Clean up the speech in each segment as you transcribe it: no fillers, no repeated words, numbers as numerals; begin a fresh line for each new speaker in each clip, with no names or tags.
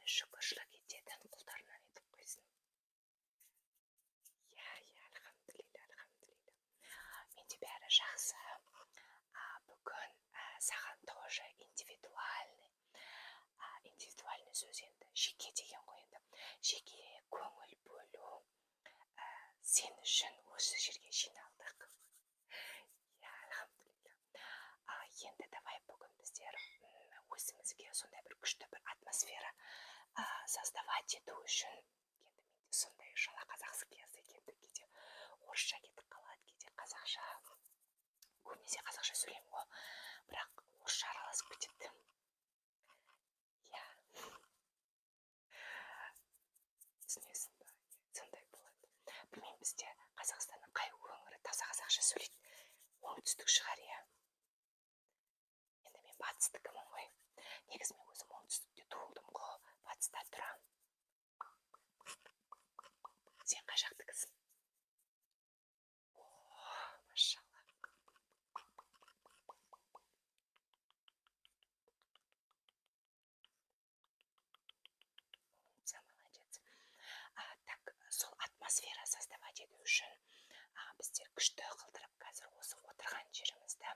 Шүкіршілік ететін құлдарынан етіп қойсын. Иә, иә, альхамдулилля, альхамдулилля. Менде бәрі жақсы. Бүгін саған тоже индивидуальный, индивидуальный сөз енді жеке деген ғой енді. Жеке көңіл бөлу сен үшін осы жерге жиналдық. Иә, альхамдулилля. Енді давай бүгін біздер өзімізге сондай бір күшті бір атмосфера создавать ету үшін, енді менде сондай шала қазақский язык, енді кейде орысша кетіп қалады, кейде қазақша, көбінесе қазақша сөйлеймін ғой, бірақ орысша араласып кетеді. Иә, түсінесің ба, сондай болады. Білмеймін, бізде Қазақстанның қай өңірі таза қазақша сөйлейді? Оңтүстік шығар, иә. Енді мен батыстікімін ғой. Негізі мен өзім оңтүстікте туылдым ғой, батыста тұрамын. Сен қай жақтікісің? О, машалла. Умница, молодец. Так, сол атмосфера создавать ету үшін біздер күшті қылдырып қазір осы отырған жерімізді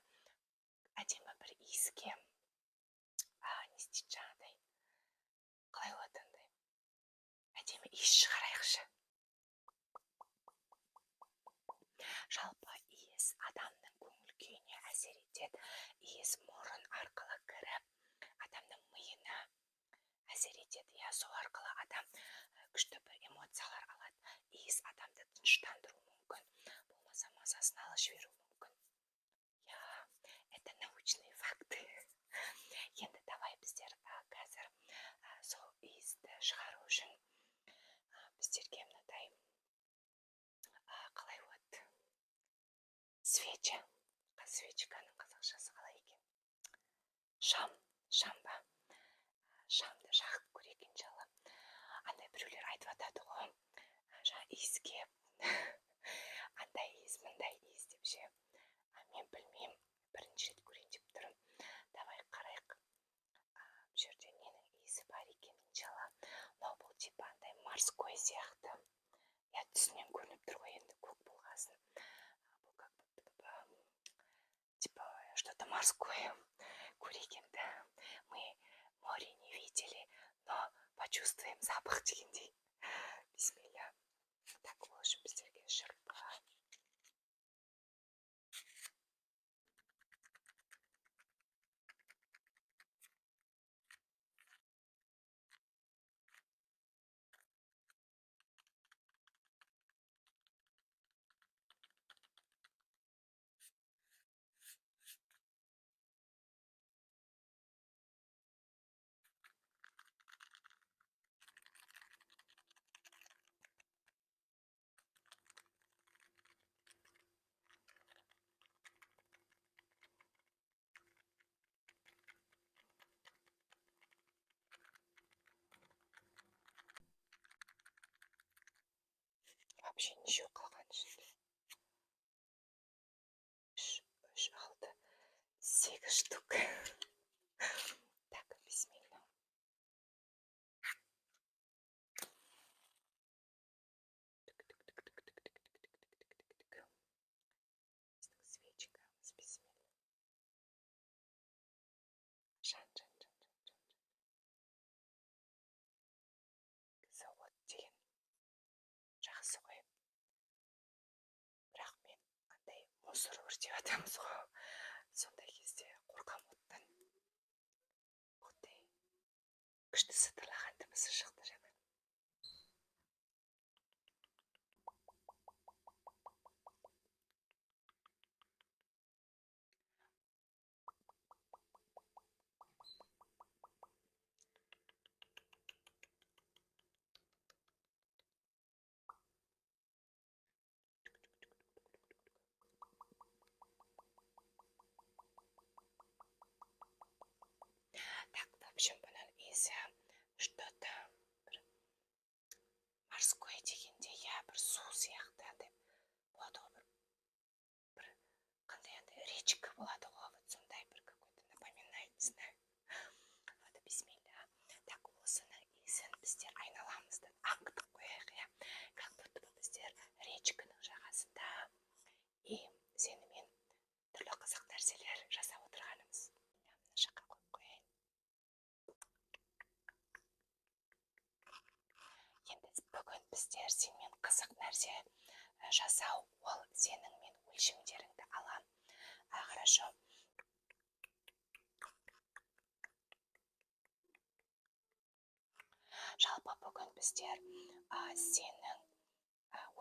әдемі бір иіске, не істейді жаңағыдай, қалай болады, андай әдемі иіс шығарайықшы. Жалпы иіс адамның көңіл күйіне әсер етеді. Иіс мұрын арқылы кіріп адамның миына әсер етеді. Иә, сол арқылы адам күшті бір эмоциялар алады. Иіс адамды тыныштандыруы мүмкін, болмаса мазасын алып жіберуі мүмкін. Иә, это научные факты. Енді давай біздер қазір сол иісті шығару үшін біздерге мынадай, қалай болады, свеча, свечканың қазақшасы қалай екен? Шам, шам ба? Шамды жағып көрейік, иншалла. Андай біреулер айтып жатады ғой, жаңа иіскеп, андай иіс, мындай иіс деп ше. Мен білмеймін, бірінші рет көрейін деп тұрмын. Давай қарайық, бұл жерде ненің иісі бар екен, иншалла. Мынау бұл типа андай морской сияқты. Иә, түсінен көрініп тұр ғой енді көк болғасын. Бұл как будто бы типа что-то морское. Көрейік енді. Мы море не видели, но почувствуем запах дегендей. Бисмилля. Так, ол үшін біздерге шырпы. Вообще нешеу қалған ішінде? Үш, үш, алты, сегіз штук. Так, бисмилля. Тік-тік-тік-тік-тік-тік-тік-тік-тік. Біздің свечкамыз, бисмилля. Жан, жан, жан, жан, жан, жан. Негізі от деген жақсы ғой. Бірақ мен андай мусор өртеп жатамыз ғой, сондай кезде қорқамын оттан. Ух ты, күшті сытырлаған дыбысы шықты жаңа. Так, в общем, бұның иісі что-то бір Біздер сенімен қызық нәрсе жасау, ол сенің мен өлшемдеріңді алам. Хорошо. Жалпы бүгін біздер сенің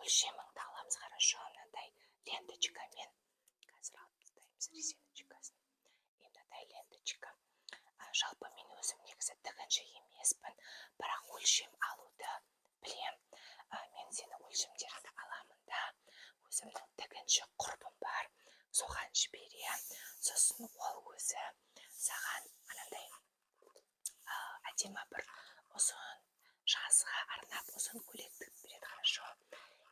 өлшеміңді аламыз, хорошо? Мынандай ленточкамен қазір алып тастаймыз резиночкасын. И мынандай ленточка. Жалпы мен өзім негізі тігінші емеспін, бірақ өлшем алуды білем. Мен сенің өлшемдеріңді аламын да, өзімнің тігінші құрбым бар, соған жіберемін. Сосын ол өзі саған анандай әдемі бір ұзын, жазға арнап ұзын көйлек тігіп береді, хорошо?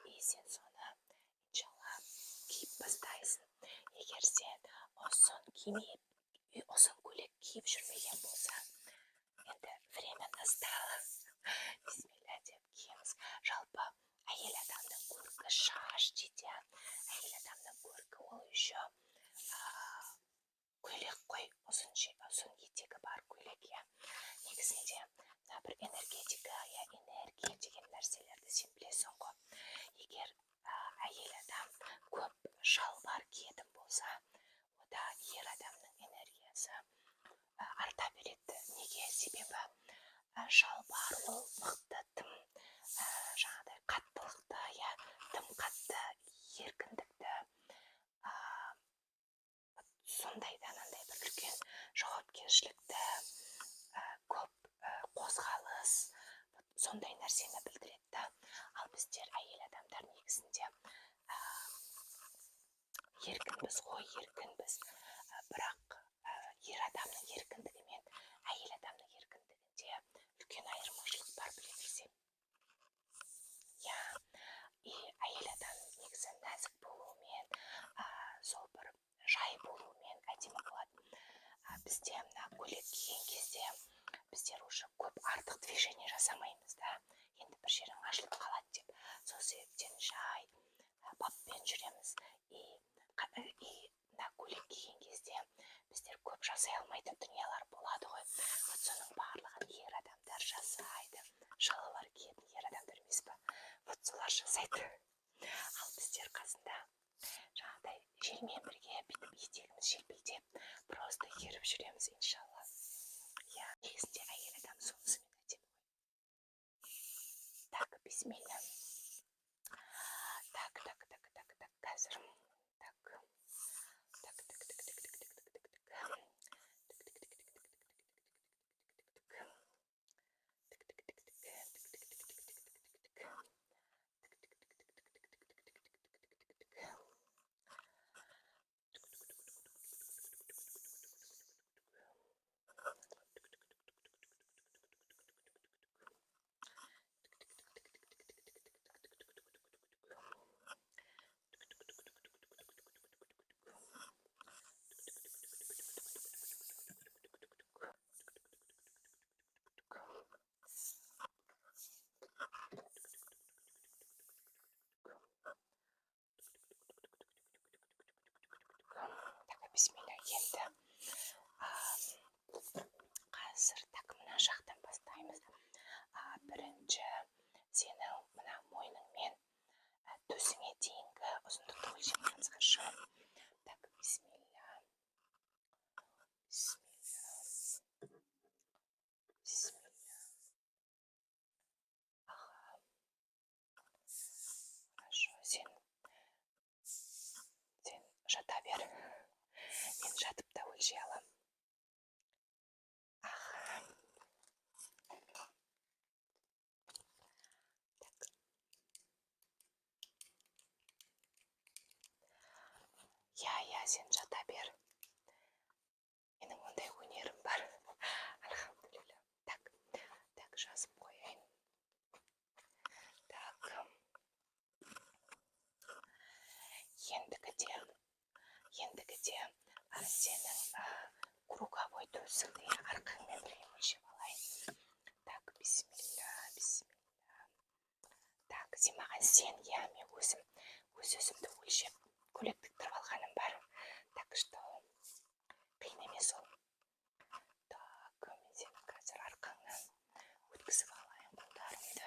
И сен соны, иншалла, киіп бастайсың. Егер сен ұзын кимей, ұзын көйлек киіп жүрмеген болсаң, енді время настало, бисмилля деп киеміз. Жалпы әйел адамның көркі шаш дейді. Әйел адамның көркі ол еще көйлек қой, ұзын, ұзын етегі бар көйлек, иә. Негізінде мына бір энергетика, иә, энергия деген нәрселерді сен білесің ғой. Егер әйел адам көп шалбар киетін болса, онда ер адамның энергиясы арта береді. Неге? Себебі шалбар ол мықты, тым жаңағыдай қаттылықты, иә, тым қатты еркіндікті, сондай да анандай бір үлкен жауапкершілікті, көп қозғалыс, сондай нәрсені білдіреді да. Ал біздер, әйел адамдар, негізінде еркінбіз ғой, еркінбіз. Бірақ ер адамның еркіндігі мен әйел адамның еркіндігінде үлкен айырмашылық бар, біле білсең, иә. И әйел адам негізі нәзік болуымен, сол бір жай болуымен әдемі болады. Бізде мына көйлек киген кезде біздер уже көп артық движение жасамаймыз да, енді бір жерің ашылып қалады деп. Сол себептен жай баппен жүреміз. И мына көйлек киген кезде біздер көп жасай алмайтын дүниелер болады ғой, вот соның барлығын ер адамдар жасайды. Шалбар киетін ер адамдар емес па? Вот солар жасайды. Ал біздер қасында жаңағыдай желмен бірге бүйтіп етегіміз желпілдеп, просто еріп жүреміз, иншалла, иә. Негізінде әйел адам сонысымен әдемі ғой. Так, бисмилля. Так, так, так, так, так, қазір. Так, так, так, так, так, так, так, так, так, так, так, так, так, так, так, так, бисмилля. Енді қазір, так, мына жақтан бастаймыз. Бірінші сенің мына мойныңмен төсіңе дейінгі ұзындықты өлшеп аламыз, хорошо? Так, бисмилля, бисмилля, бисмилля. Аха, хорошо. Сен жата бер, мен жатып та өлшей аламын. Аха, так, иә, сен жата бер, менің ондай өнерім бар, альхамдулилля. Так, так, жазып қояйын. Так, ендігіде сенің круговой төсіңді, иә, арқаңмен бірге өлшеп алайын. Так, бисмилля, бисмилля. Так, сен маған сен, иә. Мен өзім өз өзімді өлшеп көйлек тіктіріп алғаным бар, так что қиын емес ол. Так, мен сені қазір арқаңнан өткізіп алайын қолдарымды.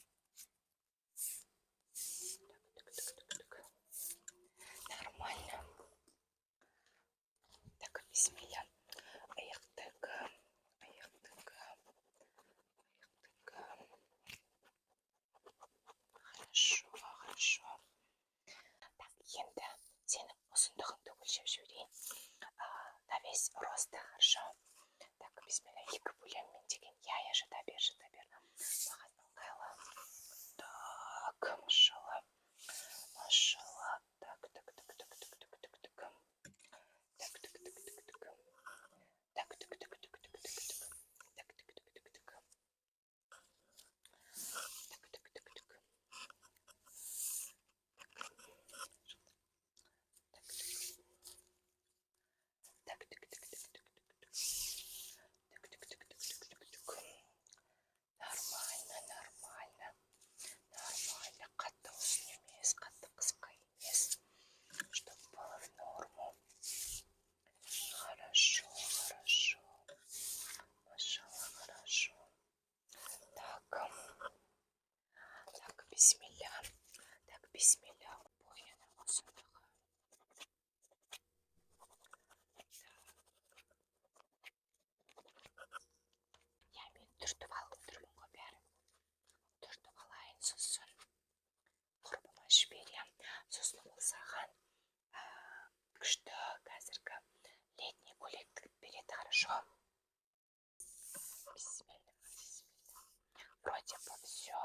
Вроде бы все,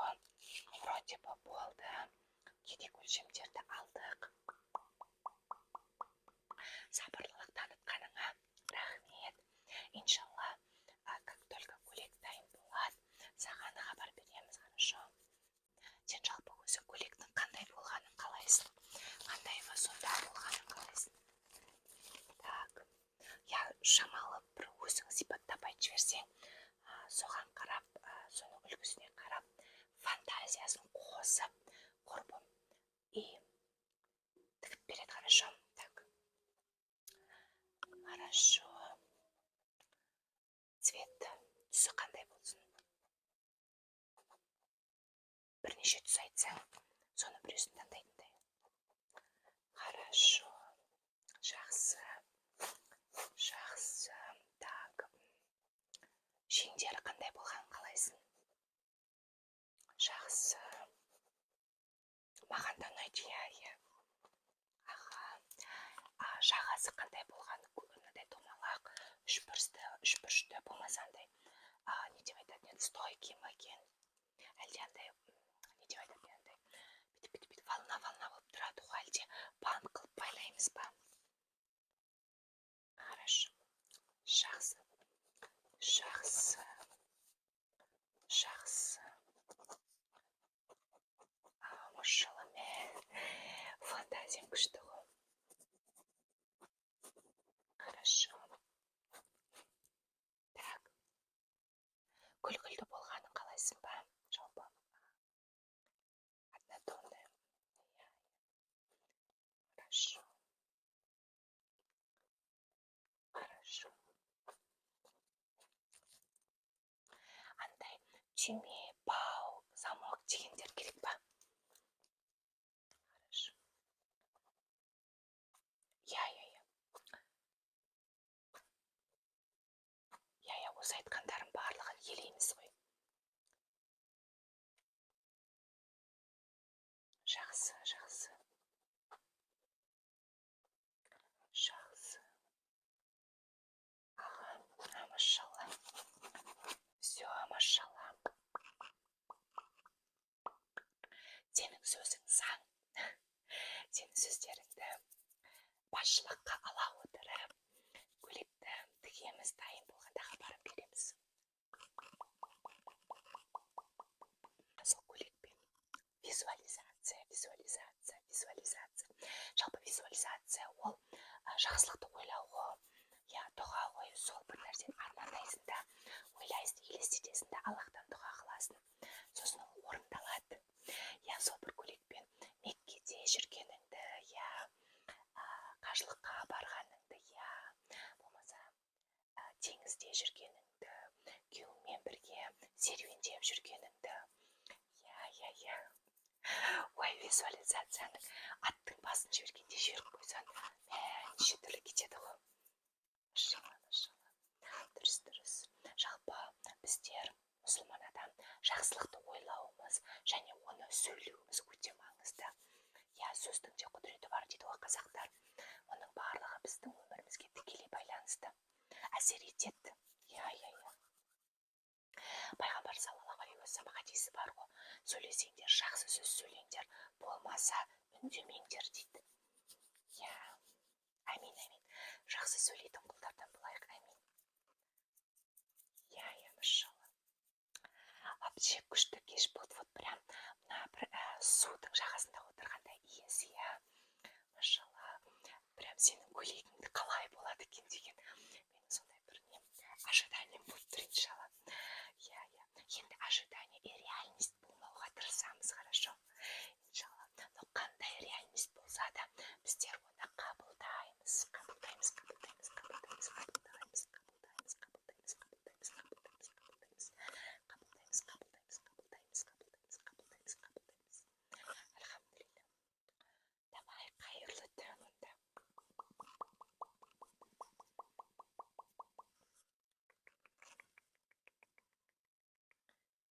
вроде бы болды. Керек өлшемдерді алдық. Сабырлылық танытқаныңа рахмет. Иншалла, как только көйлек дайын болады, саған хабар береміз, хорошо? Сен жалпы өзің көйлектің қандай болғанын қалайсың? Қандай фасонда болғанын қалайсың? Так, я шамалы бір өзің сипаттап айтып жіберсең, соған қарап, соның үлгісіне қарап, фантазиясын қосып, құрбым и тігіп береді, хорошо? Так, хорошо. Цвет, түсі қандай болсын? Бірнеше түс айтсаң, соның біреусін таңдайтындай. Хорошо, жақсы, жақсы. Так, жеңдері қандай болғанын қалайсың? Жақсы, маған да ұнайды, иә, иә. Аха, жағасы қандай болғаны? Мынандай домалақ, үшбұрышты, үшбұрышты болмаса андай, не деп айтатын еді, стойкий ма екен, әлде андай, не деп айтатын еді, андай бүйтіп, бүйтіп, бүйтіп волна волна болып тұрады ғой, әлде бант қылып байлаймыз ба? Хорошо, жақсы, жақсы, жақсы. Машалла, мә, фантазияң күшті ғой. Хорошо. Так, гүл-гүлді болғанын қалайсың ба, жалпы однотонная? Хорошо, хорошо. Андай түйме, бау, замок дегендер керек па? Хорошо. Иә, иә, иә, иә, иә, осы айтқандарым барлығын елейміз ғой. Жақсы, жақсы, жақсы. Аға, машалла, все, машалла. Сенің сөзің заң. Сенің сөздеріңді басшылыққа ала отырып, көйлекті тігеміз, дайын болғанда хабарын береміз. Сол көйлекпен визуализация, визуализация, визуализация. Жалпы визуализация ол жақсылықты ойлау ғой, иә, дұға ғой. Сол бір нәрсені армандайсың да, ойлайсың, елестетесің да, Аллахтан дұға қыласың, сосын ол орындалады, иә. Сол бір көйлекпен Меккеде жүргеніңді, иә, қажылыққа барғаныңды, иә, болмаса теңізде жүргеніңді, күйеуіңмен бірге серуендеп жүргеніңді, иә, иә, иә. Ой, визуализацияны аттың басын жібергенде жіберіп қойсаң, мә, неше түрлі кетеді ғой. Машалла, машалла, дұрыс, дұрыс. Жалпы біздер, мұсылман адам, жақсылықты ойлауымыз және оны сөйлеуіміз өте маңызды, иә. Сөздің де құдіреті бар дейді ғой қазақтар. Оның барлығы біздің өмірімізге тікелей байланысты әсер етеді, иә, иә, иә. Пайғамбар саллаллаху алейхи уассалам хадисі бар ғой: сөйлесеңдер, жақсы сөз сөйлеңдер, болмаса үндемеңдер дейді, иә. Әмин, әмин. Жақсы сөйлейтін құлдардан болайық, әмин. Иә, иә, машалла. Вообще күшті кеш болды. Вот прям мына бір судың жағасында отырғандай иіс, иә. Машалла, прям сенің көйлегіңді қалай болады екен деген менің сондай бір нем, ожиданием болып тұр, иншалла.